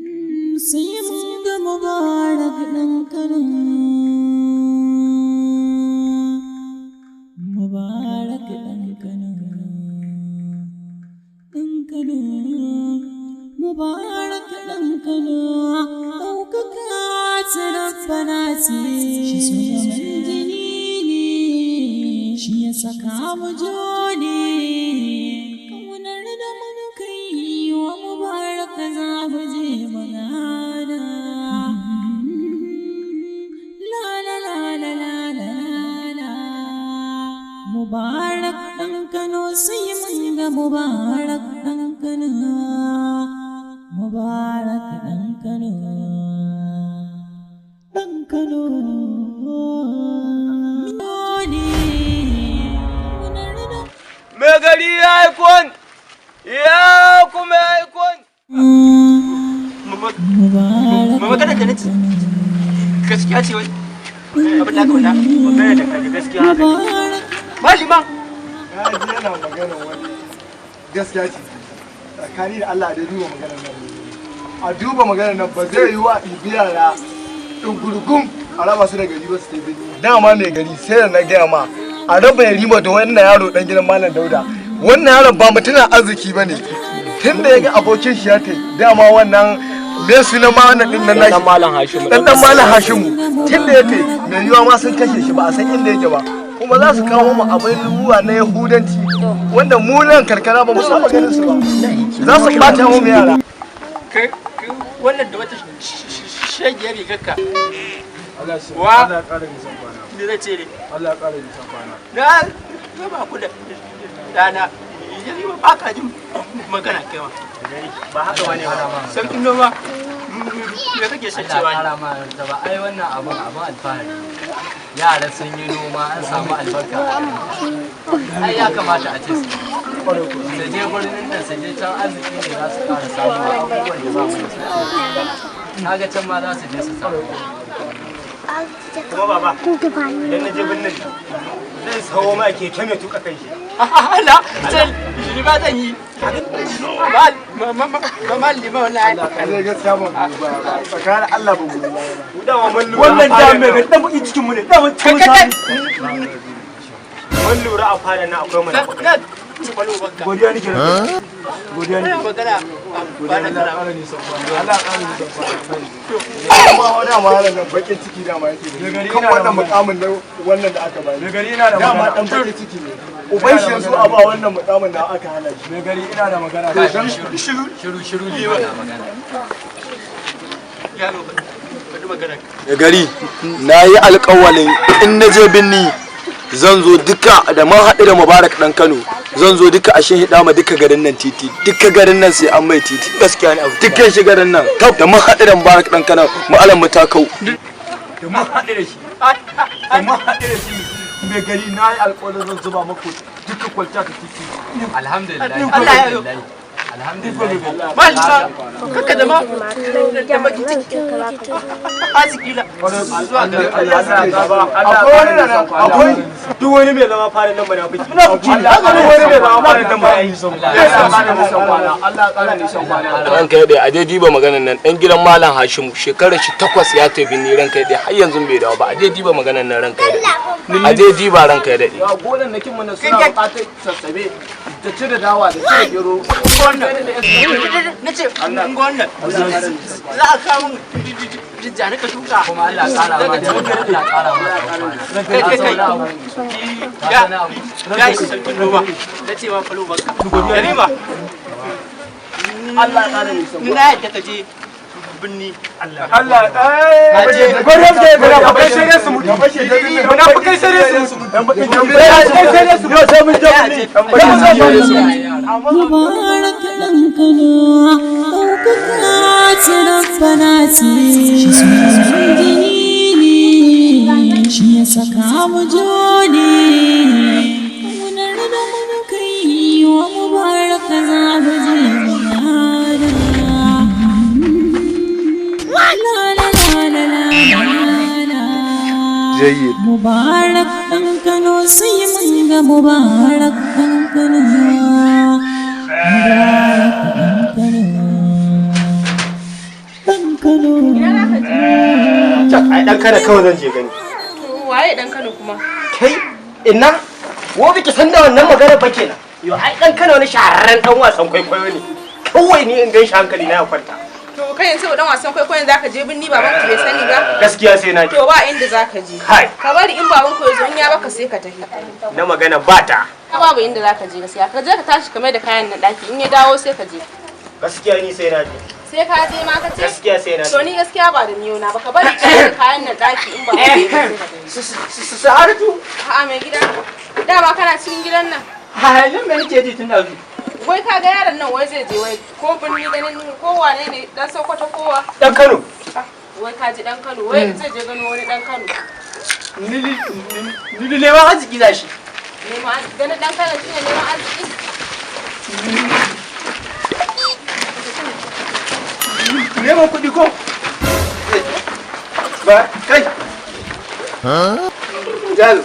Sai mun ga Mubarak ɗan Kano. Mubarak ɗan Kano. Ɗan Kano. Mubarak ɗan Kano. Ɗaukaka ta Rabbana ce. Shi shugaban jini ne. Shi ya saka mu jone. Kaunar da mun kai wa Mubarak za mu je mu gana. La la la la la la la. Mubarak ɗan Kano, sai mun ga Mubarak ɗan Kano. Mubarak ɗan Kano. Ɗan Kano. Ne. Kaunar da Mai gari ya aikon, ya kuma ya aikon. Mubarak. Magana da nace gaskiya ce wai. Abin da aka faɗa, magana da kaji gaskiya haka ne. Mubarak. Malima. Ya ji yana magana wani gaskiya ce. Tsakani da Allah, da duba maganar nan, a duba maganar nan. Ba zai yi wa ɗibi yara ɗungurgun a raba su da gari ba su tafi. Dama mai gari, sai da na gaya ma a raba Yarima da wannan yaro ɗan gidan Malam Dauda. Wannan yaron ba mutumin arziki ba ne. Tun da ya ga abokin shi ya tai, dama wannan me sunan ma wannan ɗin nan nashi? Dan Malam Hashimu. Dan dan Malam Hashimu. Tun da ya tai, mai yiwa ma sun kashe shi, ba a san inda yake ba. Kuma za su kawo mu abin ruwa na Yahudanci wanda mu nan karkara ba mu saba ganin su ba. Za su bata mu yara. Kai wannan da wata shagiyar rigarka. Wa? Allah ya ƙara nisan kwana. Me zai ce ne? Allah ya ƙara nisan kwana. Na raba ku da dana. Yanzu ba ka jin magana kai ma. Ba haka bane ba. Sarkin noma, me kake son Allah cewa ne? ƙara ma da ba. Ai wannan abun abun alfahari. Yara sun yi noma, an samu albarka. Ai ya kamata a ce su je gurin nan, su je can, arziki ne za su ƙara samu, abubuwan da ba mu da su. Kaga can ma za su je su samu. Kuma baba, idan na je birnin zan sawo ma keke mai tuka kai shi. Allah, sai shi ba zan yi. Ba ma ma ma lima wallahi. Zai gaskiya ba mu ba, tsakanin Allah ba mu ba. Dama mun lura. Wannan da mai dan bakin cikin mu ne. Da mun Kai kai. Mun lura a fada na akwai munafukai. Na ci kwalo banka. Godiya nake. Godiya nake. Magana ba na Allah ya kana. ƙara nisan kwana. Allah ya ƙara nisan kwana. Kuma wani ma yaron nan bakin ciki dama yake da kan wannan mukamin na wannan da aka bani. Mai gari, ina da Dama magana. dan bakin ciki ne. Uban shi yanzu a ba wannan mukamin da aka hana shi. Mai gari, ina da magana. Shiru. Shiru shiru ne na magana. Yaro, faɗi magana. Da gari, na yi alkawalin in na je binni zan zo duka da mun haɗu da Mubarak ɗan Kano, zan zo duka a hida ma duka garin nan titi. Duka garin nan sai an mai titi. Gaskiya ne abu. Dukkan shi garin nan kaf da mun haɗu da Mubarak ɗan Kano, mu alan mu ta kau. Da mun haɗu da shi. Da mun haɗu da shi. Mai gari, na yi alƙawarin zan zuba maku duka kwalta ta titi. Alhamdulillah. Allah ya Alhamdulillah, alhamdulillah. Malima, kaka da ma da bakin ciki. Arziki la zuwa ga Akwai wani da nan akwai Duk wani mai zama fara nan munafiki. Munafiki. Duk wani mai zama fara nan munafiki. Allah ya ƙara nisan kwana. Allah ya ƙara nisan kwana. Ranka ya, a dai diba maganan nan. Dan gidan Malam Hashimu shekarar shi 8 ya tafi ni, ranka ya, har yanzu bai dawo ba. A dai diba maganan nan, ranka ya, a dai diba, ranka ya dade. Ga gonan nakin mana suna buƙatar sassabe da cire dawa da cire gero. Na ce wannan za a kawo jani ka shuka. Kuma Allah ya ƙara ma da Allah ya ƙara ma tsawon kwana. Kai kai kai. Ka san wani abu? Ya ya yi sarkin noma, na ce ma falo banka Yarima. Allah ya ƙara nisan Na yadda ka je binni. Allah eh munafukai sai dai su mutu. Munafukai sai dai su mutu. Munafukai sai dai su mutu. Sai mun je mu. Mubarak ɗan Kano, ɗaukaka ta Rabbana ce. Shi sunan jini ne, shi ya saka mu jone. Kaunar da mun kai wa Mubarak za mu je mu gana. La la la la la la. Jayyid. Mubarak ɗan Kano, sai mun ga Mubarak ɗan Kano. Mubarak ɗan Kano. Kano. Ai dan Kano kawai zan je gani. Waye dan Kano kuma? Kai ina? Wo biki san da wannan magana ba kenan. Yo ai dan Kano wani shahararren dan wasan kwaikwayo ne. Kawai ni in gan shi hankali na ya kwanta. To kai yanzu dan wasan kwaikwayon zaka je binni baban ku bai sani ba? Gaskiya sai na je. To ba inda zaka je. Kai. Ka bari in baban ku ya zo in ya baka sai ka tafi. Na magana ba ta. Ka babu inda zaka je gaskiya. Ka je ka tashi ka mai da kayan nan daki in ya dawo sai ka je. Gaskiya ni sai na je. Sai ka je ma ka ce? Gaskiya sai na je. To ni gaskiya ba da miyo na ba, ka bari ka mai da kayan nan daki in ba ka je ba sai ka tafi. Sa'adatu. A'a mai gida. Dama kana cikin gidan nan. Halin me nake ji tun dazu? Wai ka ga yaron nan wai zai je wai ko birni ganin ko wane ne dan Sokoto kowa. Dan Kano. Wai ka ji dan Kano wai zai je gano wani dan Kano. Ni neman arziki za shi. Neman arziki ganin dan Kano shine neman arziki. Neman kuɗi ko? Ba kai. Jalo.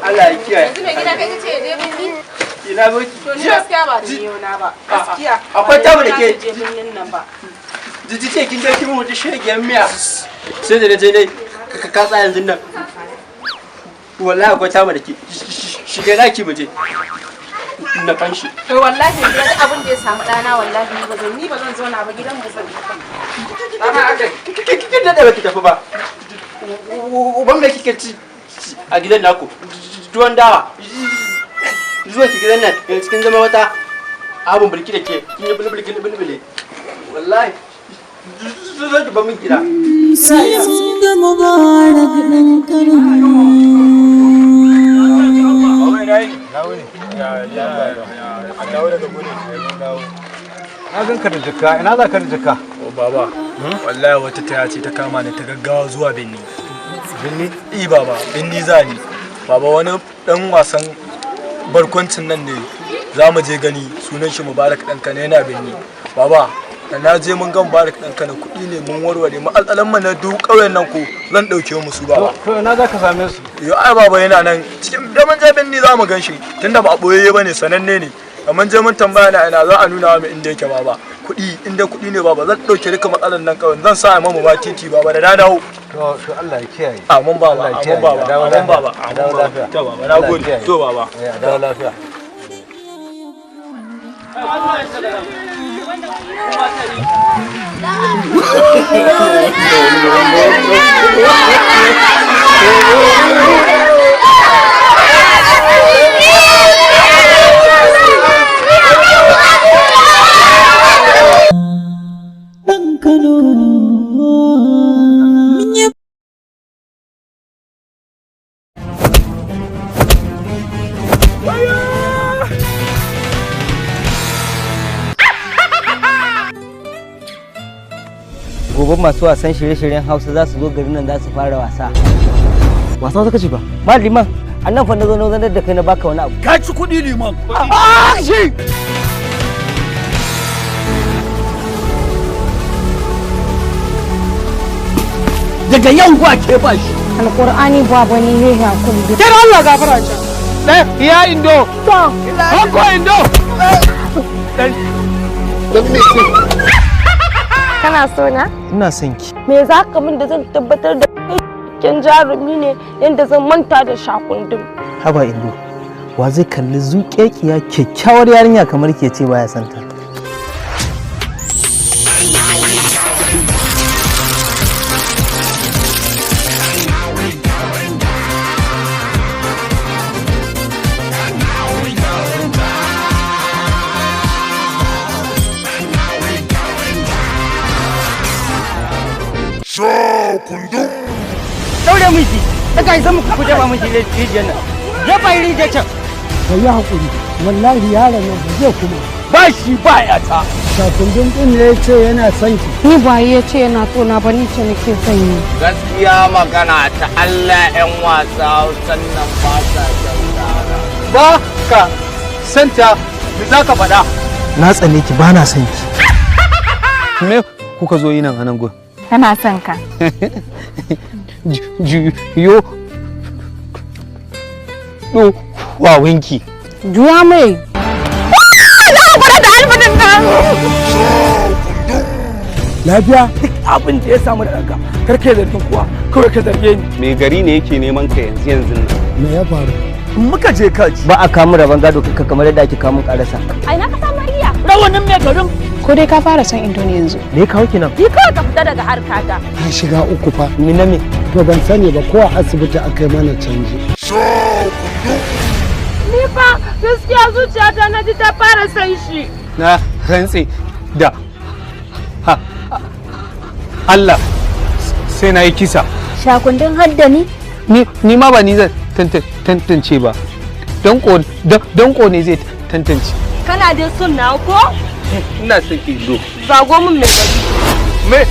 Allah ya kiyaye. Yanzu mai gida kai kace ya je birni? Ina zo ki. To ni gaskiya ba da miyo na ba. Gaskiya. Akwai tamu da ke. Je birnin nan ba. Jiji ce kin je kin mutu shegiyar miya. Sai da je ne ka katsa yanzu nan. Wallahi akwai tamu da ke. Shiga daki mu je. Na fanshi. To wallahi mai gida duk abin da ya samu ɗana wallahi ni ba zan zauna ba gidan mu zan. Kikin da ba ki tafi ba. Uban me kike ci a gidan naku? Tuwon dawa. Zuwa ki gidan nan yanzu kin zama wata abun bulki da ke kin yi bulbul kin bulbule. Wallahi zo ki ba min gida. Sai mun ga Mubarak ɗan Kano. Na ganka da jikka, ina za ka da jikka? Baba, wallahi wata taya ce ta kama ni ta gaggawa zuwa Binni. Binni? Eh baba, Binni za ni. Baba wani dan wasan barkwancin nan ne za mu je gani sunan shi Mubarak dan Kano yana Binni. Baba, da na je mun ga Mubarak dan Kano kuɗi ne mun warware mu alƙalan mu na duk ƙauyen nan ko zan ɗauke mu su baba. To ina za ka same su? Yo ai baba yana nan cikin da mun je Binni za mu gan shi tunda ba a ɓoyayye bane sananne ne. Amma je mun tambaya na ina za a nuna mu inda yake baba. Kuɗi inda kuɗi ne baba zan ɗauke duka matsalar nan kawai zan sa mamu ba titi baba da na dawo. To Allah ya kiyaye. Amin baba, amin baba, amin baba, A dawo lafiya. To baba, na gode. To baba. Eh, a dawo lafiya. Ɗan Kano. Mun yi Gobe masu wasan shirye-shiryen Hausa za su zo garin nan za su fara wasa. Wasa zaka ce ba? Ma liman, annan fa na zo na zanar da kai na baka wani abu. Ka ci kuɗi liman. Daga yau ba ke ba shi. Alƙur'ani baba ne ya hakuri. Kira Allah gafara ce. Ɗaya ya indo. Hako indo. Dan me Kana so na? Ina son ki. Me za ka min da zan tabbatar da kai kin jarumi ne yadda zan manta da shakundin. Haba indo. Wa zai kalli zuƙeƙiya kyakkyawar yarinya kamar ke ce baya son ta. Daure miki, daga isa muku ku jefa miki rijiyar nan. Jefa rijiyar can. Ka yi haƙuri, wallahi yaron nan ba zai kuma. Ba shi ba ya ta. Shakundun ɗin ne ya ce yana son ki. Ni ba ya ce yana so na ba ni ce nake son yi. Gaskiya magana ta Allah 'yan wasa Hausan nan ba sa kyauta. Ba ka santa me za ka faɗa? Na tsane ki ba na son ki. Me kuka zo yi nan a nan gun? Tana son ka. Juyo ɗo wawinki. Juya mai. Lafiya duk abin da ya samu da ɗanka kar ka zargin kowa, kawai ka zarge ni. Mai gari ne yake neman ka yanzu yanzu nan. Me ya faru? Muka je kaji. Ba a kamu rabon gado kamar yadda ake kamun karasa. Ai na ka samu iya. Rawanin mai garin. Ko dai ka fara son Indo ne yanzu? Me kawo ki nan? Ni kawai ka fita daga harkata. Ka shiga uku fa. Ni na me? To ban sani ba ko a asibiti aka yi mana canji. Ni fa gaskiya zuciyata na ji ta fara san shi. Na rantse da Allah sai na yi kisa. Shakundin hadda ni? Ni ma ba ni zan tantance ba. Danko ne zai tantance. Kana dai son na ko? Ina son ki do. Zago min mai gari. Me?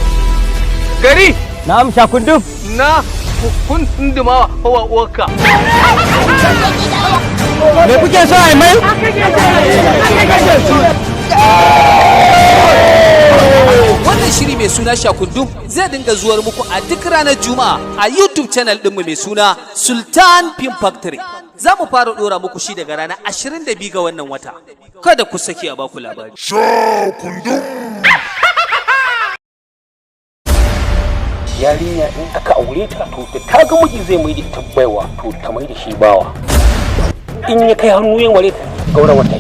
Gari? Na'am Shakundum. Na kun tunduma wa uwarka. Me kuke so ai mai? Wannan shiri mai suna Shakundum zai dinga zuwar muku a duk ranar Juma'a a YouTube channel ɗinmu mai suna Sultan Film Factory. Za mu fara ɗora muku shi daga ranar 22 ga wannan wata. Kada ku sake a baku labari. Shakundum! Yarinya in aka aure ta to da ta ga miji zai mai da ita baiwa to ta mai da shi bawa. In ya kai hannu yin ware ta gaura wata.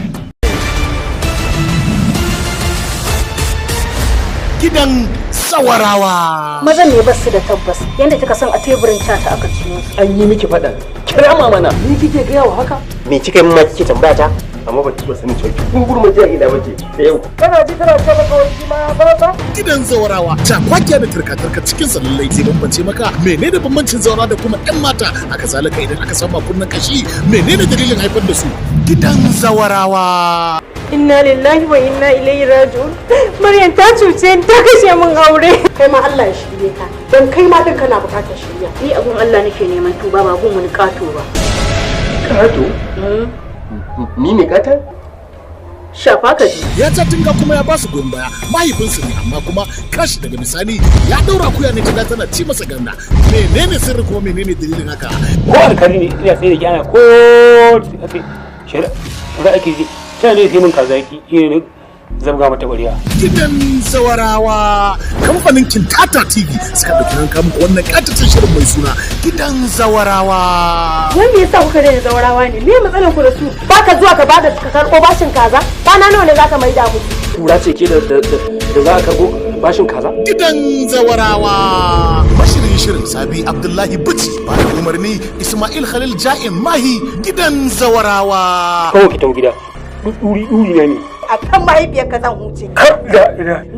Gidan Zawarawa. Mazan ne basu da tabbas yadda kika san a teburin cata aka ciyo su. An yi miki faɗan. Kira mana. Ni kike gaya wa haka? Me kika yi ma kike tambaya ta? Amma ban taɓa sanin cewa ki kungurma jahila bace da yau. Kana ji tana ce maka wai shi ma ya fasa? Gidan Zawarawa cakwakiya da turka-turka cikin sa lallai zai bambance maka menene bambancin zawara da kuma ɗan mata, haka zalika idan aka samu kunnen kashi menene dalilin haifar da su. Gidan Zawarawa. Inna lillahi wa inna ilaihi raji'un. Maryam ta cuce ni ta kashe min aure. Kai ma Allah ya shirye ka. Dan kai ma din kana bukatar shirya. Ni abun Allah nake neman tuba ba gun wani kato ba. Kato? Ni ne kata? Shafa ka ji. Ya ta tinga kuma ya basu goyon baya mahaifinsu ne, amma kuma kashi daga misali ya daura kuya ne ta tana ci masa ganda. Menene sirri kuma menene dalilin haka? Ko alkali ne ina tsaye da gyana ko shari'a ake ji. Sai ne sai mun kaza ki ne zabga mata bariya. Gidan Zawarawa, kamfanin Kintata TV suka dauki nan kamun wannan katacin shirin mai suna Gidan Zawarawa. Wanda yasa kuka daina zawarawa ne? Me matsalar ku da su? Baka zuwa ka bada ka karɓo bashin kaza? Kwana nawa ne zaka maida mu? Kura ce ke da za a karɓo bashin kaza? Gidan Zawarawa. Mashirin shirin Sabi Abdullahi Bichi, ba da umarni Ismail Khalil Ja'in Mahi. Gidan Zawarawa. Kawai ki tafi gida. Duri duri na ne. A kan mahaifiyarka zan huce.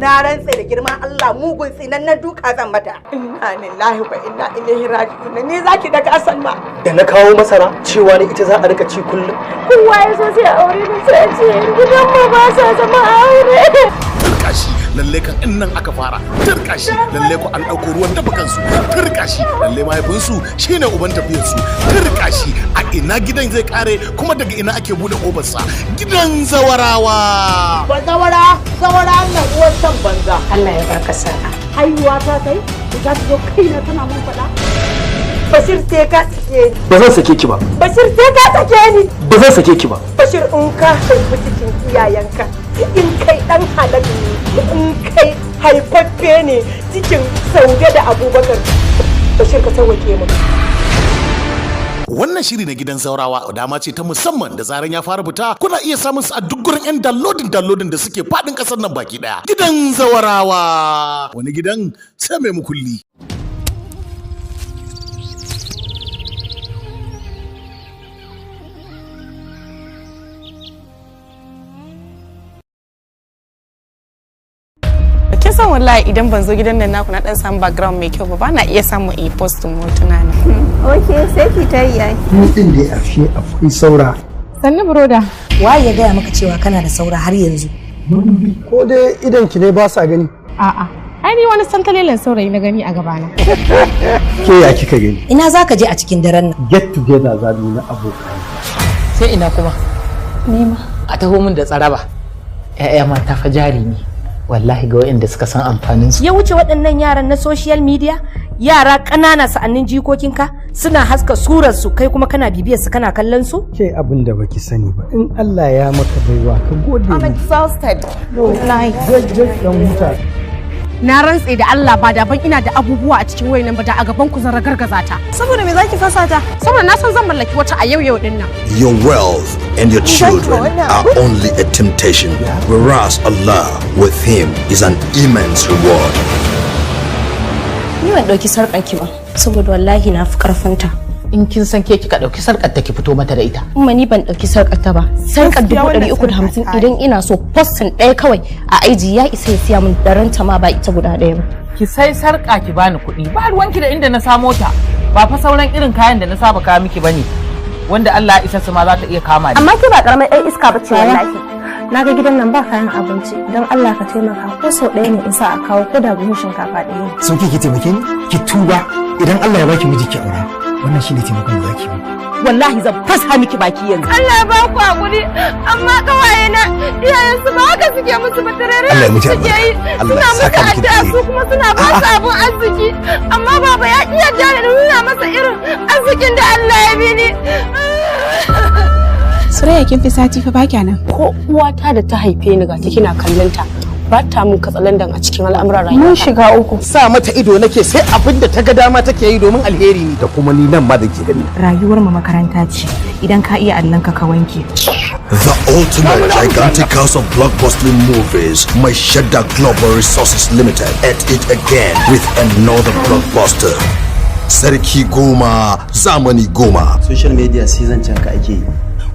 Na rantse da girman Allah mugun tsinannen duka zan mata. Inna lillahi wa inna ilaihi raji'un. Ni zaki daga asan ma. Da na kawo masara cewa ne ita za a rika ci kullum. Kowa ya so sai aure ni sai ce gidan mu ba sa zama aure. Turkashi lalle kan in nan aka fara. Turkashi lalle ko an ɗauko ruwan dafa kansu. Turkashi lalle mahaifinsu shine uban tafiyarsu. Turkashi a ina gidan zai kare kuma daga ina ake bude kofarsa. Gidan Zawarawa. Ba zawara, zawara nan uwar san banza. Allah ya baka sa'a. Haihuwa ta kai, za ta zo kaina tana mun faɗa. Bashir sai ka sake ni. Ba zan sake ki ba. Bashir sai ka sake ni. Ba zan sake ki ba. Bashir in ka haifi cikin iyayenka, in kai dan halak ne, in kai haifaffe ne cikin Saude da Abubakar. Bashir ka sauwake mu. Wannan shiri na Gidan Zaurawa dama ce ta musamman da zaran ya fara fita kuna iya samun su a duk gurin 'yan downloading downloading da suke faɗin ƙasar nan baki ɗaya. Gidan Zawarawa wani gidan sai mai mukulli. Kin san wallahi idan ban zo gidan nan naku na dan samu background mai kyau ba, ba na iya samu in postin hotuna na. Okay, sai ki ta yi ai. Ni din da ashe akwai saura. Sannu broda. Waye ya gaya maka cewa kana da saura har yanzu? Ko dai idan ki ne ba sa gani. A'a. Ai ni wani santalelen saurayi na gani a gabana. Ke ya kika gani? Ina za ka je a cikin daren nan? Get together za mu yi na abokan. Sai ina kuma? Nema. A taho min da tsaraba. 'Ya'ya mata fa jari ne. Wallahi ga waɗanda suka san amfanin su. Ya wuce waɗannan yaran na social media, yara ƙanana sa'annin jikokinka Suna haska surar su, kai kuma kana bibiyar su, kana kallon su. Ke, abin da baki sani ba, in Allah ya maka baiwa ka gode. I'm exhausted. Good night. Zai je dan huta. Na rantse da Allah, ba da ban ina da abubuwa a cikin wayan nan ba, da a gaban ku zan ragargaza ta. Saboda me zaki fasa ta? Saboda na san zan mallaki wata a yau yau din nan. Your wealth and your children are only a temptation, whereas Allah with Him is an immense reward. Ni ban ɗauki sarƙar ki ba, saboda wallahi na fi ƙarfinta. In kin san ke kika ɗauki sarƙar ta, ki fito mata da ita. Umma, ni ban ɗauki sarƙar ta ba. Sarƙar 350,000, idan ina so postin ɗaya kawai a IG ya isa ya siya min daranta ma, ba ita guda ɗaya ba. Ki sai sarƙa ki bani kuɗi, ba ruwanki da inda na samo ta. Ba fa sauran irin kayan da na saba kawo miki bane, wanda Allah ya isa su ma za ta iya kama ni. Amma ke ba karamar ɗan iska ba ce wallahi. Na ga gidan nan ba kayan abinci, don Allah ka taimaka ko sau ɗaya ne in sa a kawo ko da buhun shinkafa ɗaya ne. Sun ki taimake ni, ki tuba, idan Allah ya baki miji ki aura. Wannan shine taimakon da zaki yi. Wallahi zan fasa miki baki yanzu. Allah ya ba ku hakuri, amma kawaye na iyayen su ba haka suke musu ba, tarare Allah ya miki suke yi. albarka. Allah Suna ya musu saka miki da addu'a, alheri. su kuma suna ba su abun arziki, amma baba ya ki yarda da nuna masa irin arzikin da Allah ya bi ni. Suraya, kin fi sati fa ba nan. Ko uwata da ta haife ni, ga ta kina kallon ta, ba ta mun katsalandan a cikin al'amuran rayuwa. Mun shiga uku. Sa mata ido nake, sai abin da ta ga dama take yi, domin alheri ne. Da kuma ni nan ma da ke gani. Rayuwar mu makaranta ce, idan ka iya allon ka, ka wanke. The ultimate gigantic house of blockbuster movies, Maishadda Global Resources Limited, at it again with another blockbuster. Sarki Goma, Zamani Goma. Social media sai zancen ka ake yi,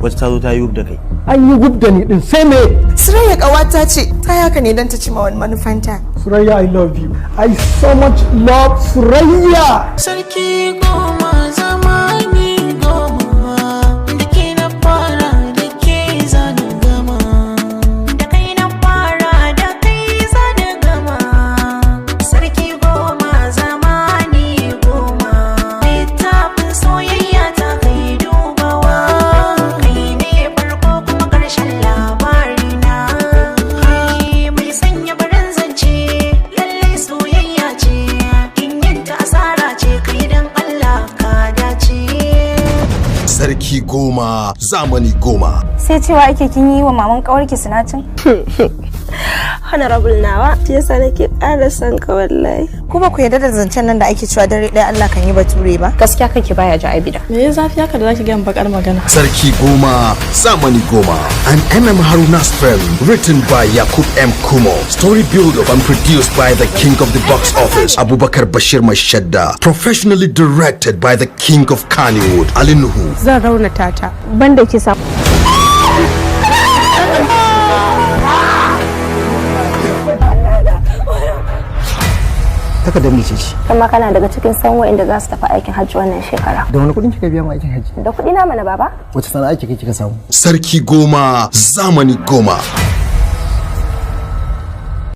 wata ta zo ta yi da kai. An yi gub da ni din, sai me? Suraya ƙawata ce, ta haka ne don ta cima wani manufanta. Suraya, I love you. I so much love Suraya. Sarki goma, zamani goma, da ke na fara, da ke zana gama. Da kai na fara, da kai zana gama. Sarki goma, zamani goma, littafin soyayya ta kai dubawa. Kai ne farko kuma ƙarshen labarina. Kai mai sanya barin zance, lallai soyayya ce. In yinta asara ce, kai dan Allah ka dace. Sarki Goma, Zamani Goma. Sai cewa ake kin yi wa maman kawarki sinacin? Honorable nawa, shi yasa nake ƙara son ka wallahi. Ku ba ku yarda da zancen nan da ake cewa dare ɗaya Allah kan yi bature ba? Gaskiya kanki baya ji abida. Me ya zafi haka da zaki gaya bakar magana? Sarki Goma, Zamani Goma, an MM Haruna's film, written by Yakub M. Kumo, story built up and produced by the king of the box office, Abubakar Bashir Maishadda, professionally directed by the king of Kannywood, Ali Nuhu. Zan raunata ta. Banda kisa. Takardar mece ce? Kuma kana daga cikin san wa'inda za su tafi aikin hajji wannan shekara. Da wani kuɗin kika biya mu aikin hajji? Da kuɗi na mana, baba. Wace sana'a kika samu? Sarki Goma, Zamani Goma.